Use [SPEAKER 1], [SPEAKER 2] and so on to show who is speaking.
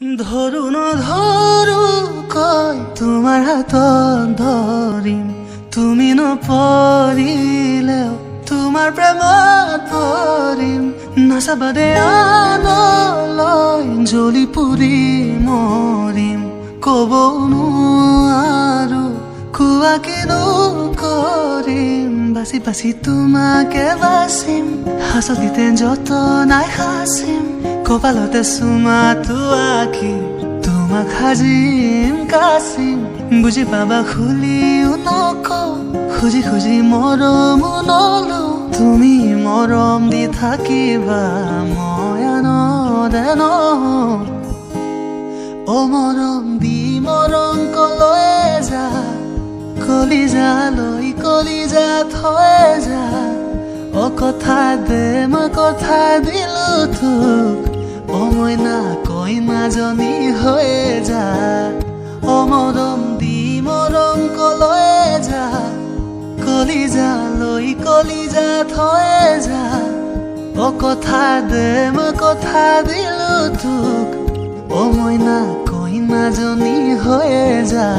[SPEAKER 1] ধৰো নধৰো কৈ তোমাৰ হাতত ধৰিম, তুমি নপৰিলেও তোমাৰ প্ৰেমত পৰিম। নাচাবা দে আনলৈ, জ্বলি পুৰি মৰিম। ক'ব নোৱাৰো, কোৱা কিনো কৰিম? বাচি বাচি তোমাকে বাচিম, হাঁচতিতে যতনাই সাঁচিম, কপালতে চুমাটো আঁকি তোমাক সাজিম কাচিম। বুজি পাবা, খুলিও নকওঁ, খুজি খুজি মৰমো নলওঁ। তুমি মৰম দি থাকিবা, মই আনদে নহওঁ। অ মৰম দি মৰম কলৈ যা, কলিজা লৈ কলিজা থৈ যা। অ কথা দে, মই কথা দিলো তোক, অ মইনা কইনাজনী হৈ যা। অ মৰম দি মৰম কলৈ যা, কলিজা লৈ কলিজা থৈ যা। অ কথা দে, মই কথা দিলো তোক, অ মইনা কইনাজনী হৈ যা।